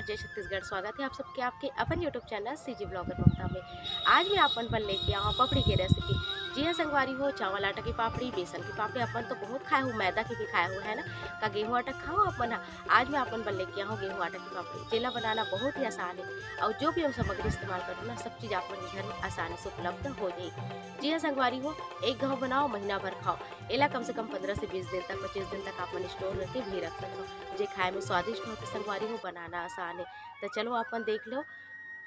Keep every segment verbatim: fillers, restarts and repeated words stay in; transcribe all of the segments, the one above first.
जय छत्तीसगढ़, स्वागत है आप सबके आपके अपन YouTube चैनल सीजी ब्लॉगर ममता में। आज मैं आप मन बर लेके आवा पपड़ी के रेसिपी। जी हाँ संगवारी हो, चावल आटा की पापड़ी, बेसन की पापड़ी अपन तो बहुत खाए हो, मैदा की भी खाए हो, है ना? का गेहूं आटा खाओ आप मन हा। आज मैं आप मन बर लेके आवा गेहूं आटा की पापड़ी, जेला बनाना बहुत ही आसान है और जो भी हम सामग्री इस्तेमाल करो ना, सब चीज़ आप मन के घर में आसानी से उपलब्ध हो जाए। जी हाँ संगवारी हो, एक घाव बनाओ, महीना भर खाओ। एला कम से कम पंद्रह से बीस दिन तक, पच्चीस दिन तक आप मन स्टोर करके भी रख सकते हो। जे खाए में स्वादिष्ट होथे संगवारी हो, बनाना आसान है। तो चलो आप मन देख लो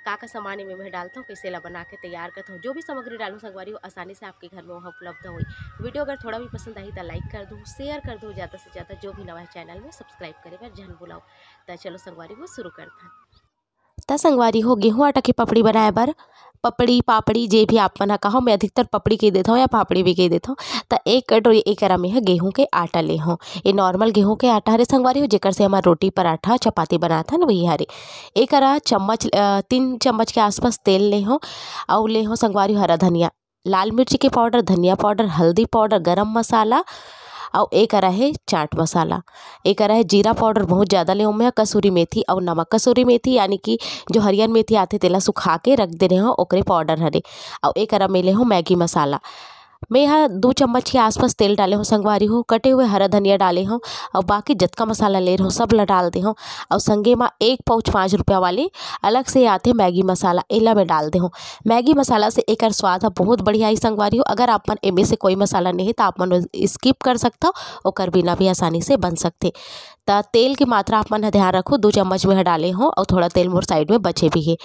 का का सामान एमे मैं डालता हूँ, कैसे ला बना के तैयार करता हूँ। जो भी सामग्री डालूँ संगवारी हो, आसानी से आपके घर में वहाँ उपलब्ध होई। वीडियो अगर थोड़ा भी पसंद आई तो लाइक कर दो, शेयर कर दो ज़्यादा से ज़्यादा। जो भी नवा है चैनल में सब्सक्राइब करे बर झन भुलाओ। तो चलो संगवारी हो शुरू करता हूँ। त संगवारी हो, गेहूं आटा के पपड़ी बनाए बर पपड़ी, पापड़ी जे भी आप मन ह कहो, मैं अधिकतर पपड़ी कह देथव या पापड़ी भी कह देथव। त एक कटोरी एकरा में ह गेहूं के आटा ले हो। ये नॉर्मल गेहूं के आटा हरे संगवारी हो, जेकर से हमर रोटी, पराठा, चपाती बनात हन, वही हरे। एकरा चम्मच, अ, तीन चम्मच के आसपास तेल ले हो। अउ ले हो संगवारी हो हरा धनिया, लाल मिर्ची के पाउडर, धनिया पाउडर, हल्दी पाउडर, गरम मसाला, अउ एकरा हे चाट मसाला। एकरा हे जीरा पाउडर बहुत ज़्यादा ले हो मैं, कसूरी मेथी अउ नमक। कसूरी मेथी यानी कि जो हरियर मेथी आथे, तेला सुखा के रख दे रहे हो, ओकरे पाउडर हरे। अउ एकरा में ले हो मैगी मसाला। मैं ह दू चम्मच के आसपास तेल डाले हो संगवारी हो, कटे हुए हरा धनिया डाले हो, अउ बाकी जतका मसाला ले रहे हो सब ला डाल दे हो। अउ संगे मा एक पाउच पाँच रुपया वाली अलग से आथे मैगी मसाला, एला मैं डाल दे हो। मैगी मसाला से एकर स्वाद ह बहुत बढ़िया आई संगवारी हो। अगर आप मन एमे से कोई मसाला नहीं है तो आप मन skip कर सकथव, ओकर बिना भी आसानी से बन सकथे। त तेल के मात्रा आप मन ह ध्यान रखो, दू चम्मच में ह डाले हो अउ थोड़ा तेल मोर साइड में बचे भी हे।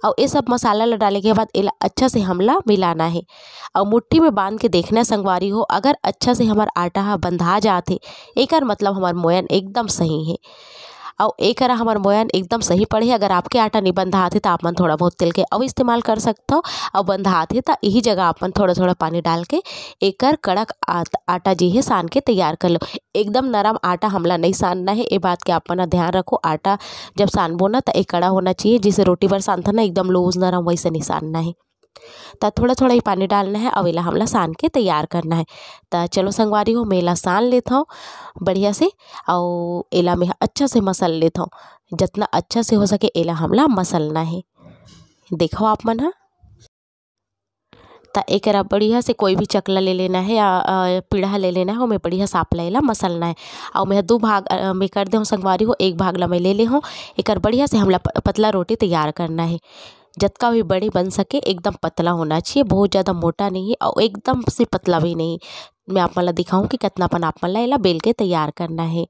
अउ ये सब मसाला ला डाले के बाद एला अच्छा से हमला मिलाना है। अउ मुट्ठी में बांध के देखना संगवारी हो, अगर अच्छा से हमर आटा ह बंधा जात हे, एकर मतलब हमर मोयन एकदम सही हे। अउ एकरा हमर मोयन एकदम सही पड़े हे। अगर आपके आटा नहीं बंधात हे, त आप मन थोड़ा बहुत तेल के अउ इस्तेमाल कर सकथव। अउ बंधात हे, त यही जगह आप मन थोड़ा थोड़ा पानी डाल के एकर कड़क आत-, आटा जे हे सान के तैयार कर लो। एकदम नरम आटा हमला नहीं सानना है, ये बात के आप मन ह ध्यान रखो। आटा जब सानबो ना, त एक कड़ा होना चाहिए, जिसे रोटी बर सानथन ना एकदम लूज नरम, वैसे नहीं सानना है। त थोड़ा थोड़ा ही पानी डालना है, अउ एला हमला सान के तैयार करना है। त चलो संगवारी हो, मैं एला सान लेथव बढ़िया से, अउ एला मैं अच्छा से मसल लेथव। जतना अच्छा से हो सके एला हमला मसलना है। देखो आप मन ह, त एकरा बढ़िया से कोई भी चकला ले लेना है या, अ, पीढ़ा ले लेना है, ओमे बढ़िया सापला एला मसलना है। अउ मैं दू भाग, अ, में कर दे हूँ संगवारी हो, एक भाग ला मैं ले ले हूँ। एकर बढ़िया से हमला प-, पतला रोटी तैयार करना है। जतका भी बड़े बन सके एकदम पतला होना चाहिए, बहुत ज़्यादा मोटा नहीं है अउ एकदम से पतला भी नहीं। मैं आप मन ला दिखाऊँ कि कितना पन आप मन ला एला बेल के तैयार करना है।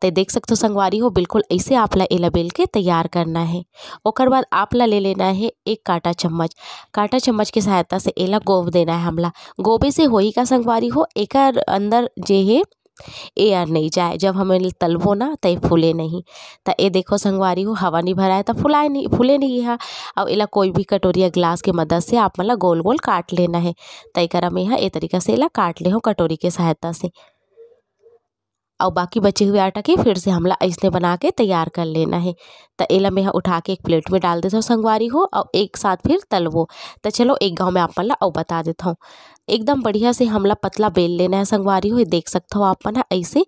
ते देख सकथो संगवारी हो, बिल्कुल ऐसे आप ला एला बेल के तैयार करना है। ओकर बाद आप ला ले लेना है एक कांटा चम्मच। कांटा चम्मच के सहायता से एला गोब देना है हमला। गोबे से होई का संगवारी हो, एकर अंदर जे हे air नहीं जाए, जब हम एला तलबो ना त ए फूले नहीं। त ए देखो संगवारी हो, हवा नहीं भराए त फुलाए नहीं, फूले नहीं हा। अउ एला कोई भी कटोरी या गिलास के मदद से आप मन ला गोल गोल काट लेना है। त एकरा में हा ए तरीका से एला काट ले हो कटोरी के सहायता से। अउ बाकी बचे हुए आटा के फिर से हमला अइसने बना के तैयार कर लेना है। त एला मैं ह उठा के एक प्लेट में डाल देथव संगवारी हो, अउ एक साथ फिर तलबो। त चलो एक घाव में आप मन ला अउ बता देथव। एकदम बढ़िया से हमला पतला बेल लेना है संगवारी हो, ये देख सकथव आप मन ह अइसे।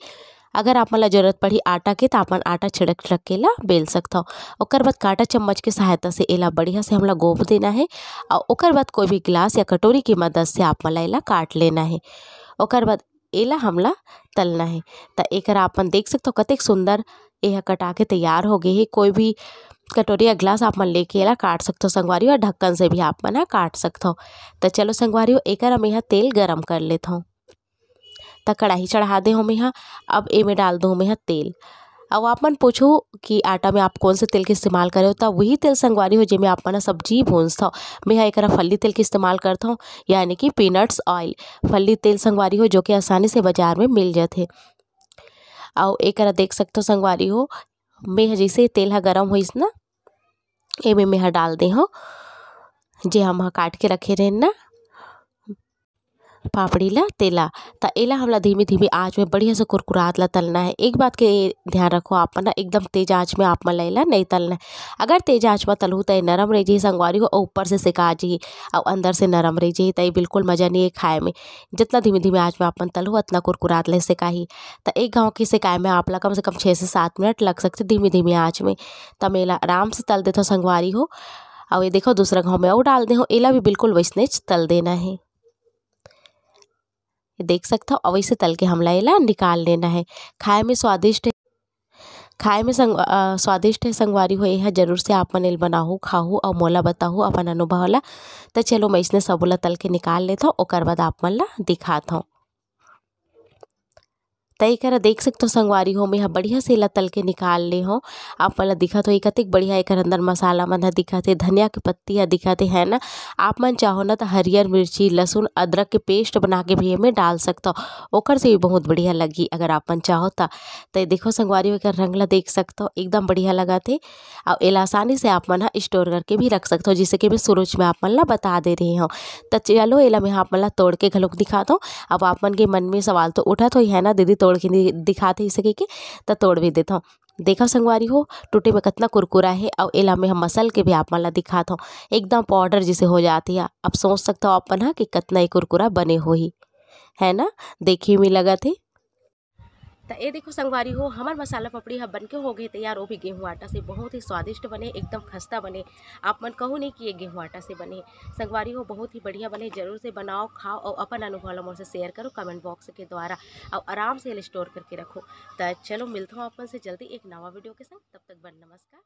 अगर आप मन ला जरूरत पड़ही आटा के, त आप मन आटा छिड़क छिड़क के एला बेल सकथव। ओकर बाद कांटा चम्मच के सहायता से एला बढ़िया से हमला गोब देना है, अउ ओकर बाद कोई भी गिलास या कटोरी की मदद से आप मन ला एला काट लेना है। ओकर बाद एला हमला तलना है। त एकर आप मन देख सकथव कतेक सुंदर एह कटा के तैयार हो गे हे। कोई भी कटोरी या गिलास आप मन लेके एला काट सकथव संगवारी हो, अउ ढक्कन से भी आप मन ह काट सकथव। त चलो संगवारी हो, एकर हम एह तेल गरम कर लेथव। त कढ़ाई चढ़ा दे हूँ मैं ह। अब एमे डाल दूँ मैं ह तेल। अब आप मन पूछो कि आटा में आप कौन से तेल के इस्तेमाल करे हो, त वही तेल संगवारी हो जेमे आप मन ह सब्जी भूंजथव। मैं ह एकरा फल्ली तेल के इस्तेमाल करथव, यानी कि peanuts oil। फल्ली तेल संगवारी हो जो कि आसानी से बाजार में मिल जाथे। अउ एकरा देख सकथव संगवारी हो, मैं ह जैसे तेल ह गरम होइस ना, एमे मैं ह डाल दे हूँ जे हम ह काट के रखे रहेन ना। पापड़ी ला तेला। त एला हमला धीमी-धीमी आँच में बढ़िया से कुरकुरात ला तलना हे। एक बात के ध्यान रखो आप मन ह, एकदम तेज आँच में आप मन ला एला नइ तलना हे। अगर तेज आँच में तलहू त ए नरम रह जही संगवारी हो, अउ ऊपर से सेका जही अउ अंदर से नरम रह जही, त ए बिल्कुल मजा नइ आही खाए में। जितना धीमी-धीमी आँच में आप मन तलहू, अतना कुरकुरात ले सेकाही। त एक घांव के सेकाए में आप ला कम से कम छः से सात मिनट लग सकथे धीमी-धीमी आँच में। त मैं एला आराम से तल देथव संगवारी हो। अउ ए देखो दूसरा घांव में अउ डाल दे हव, एला भी बिल्कुल वइसनेच तल देना हे। देख सकथव, अउ वइसे तल के हमला एला निकाल लेना हे। खाए में स्वादिष्ट, खाए में संग-, अ, स्वादिष्ट हे संगवारी हो। एहा जरूर से आप मन एला बनाहू, खाहू अउ मोला बताहू अपन अनुभव ला। त चलो मैं अइसने सबो ला तल के निकाल लेथव, ओकर बाद आप मन ला दिखाथव। त एकर देख सकथव संगवारी हो, मैं ह बढ़िया से एला तल के निकाल ले हव। आप मन ला दिखत होही कतेक बढ़िया एकर अंदर मसाला मन ह दिखत हे, धनिया के पत्ती ह दिखत हे, है ना। आप मन चाहो ना त हरियर मिर्ची, लहसुन, अदरक के paste बना के भी एमे डाल सकथव, ओकर से भी बहुत बढ़िया लगही अगर आप मन चाहो त। त ये देखो संगवारी हो, एकर रंग ला देख सकथव, एकदम बढ़िया लगत हे। अउ एला आसानी से आप मन ह store करके भी रख सकथव, जइसे कि मैं शुरू में आप मन ला बता दे रहे हव। त चलो एला मैं आप मन ला तोड़ के घलोक दिखाथव। अब आप मन के मन में सवाल तो उठत होही, है ना, दीदी तोड़ के नि-, दिखाथे अइसे कहिके, त तोड़ भी देथव। देखव संगवारी हो, टूटे में कतना कुरकुरा हे, अउ एला मैं ह मसल के भी आप मन ला दिखाथव, एकदम powder जइसे हो जात हे। अब सोच सकथव आप मन ह कि कतना ये कुरकुरा बने होही, है ना, देखे में लगत हे। त ए देखो संगवारी हो, हमर मसाला पपड़ी ह बनके हो गे तैयार, वो भी गेहूं आटा से। बहुत ही स्वादिष्ट बने, एकदम खस्ता बने। आप मन कहू नहीं कि ये गेहूं आटा से बने। संगवारी हो, बहुत ही बढ़िया बने, जरूर से बनाओ, खाओ अउ अपन अनुभव ला मोर से share करो comment box के द्वारा, अउ आराम से एला store करके रखो। त चलो मिलथव आप मन से जल्दी एक नवा video के संग, तब तक बर नमस्कार।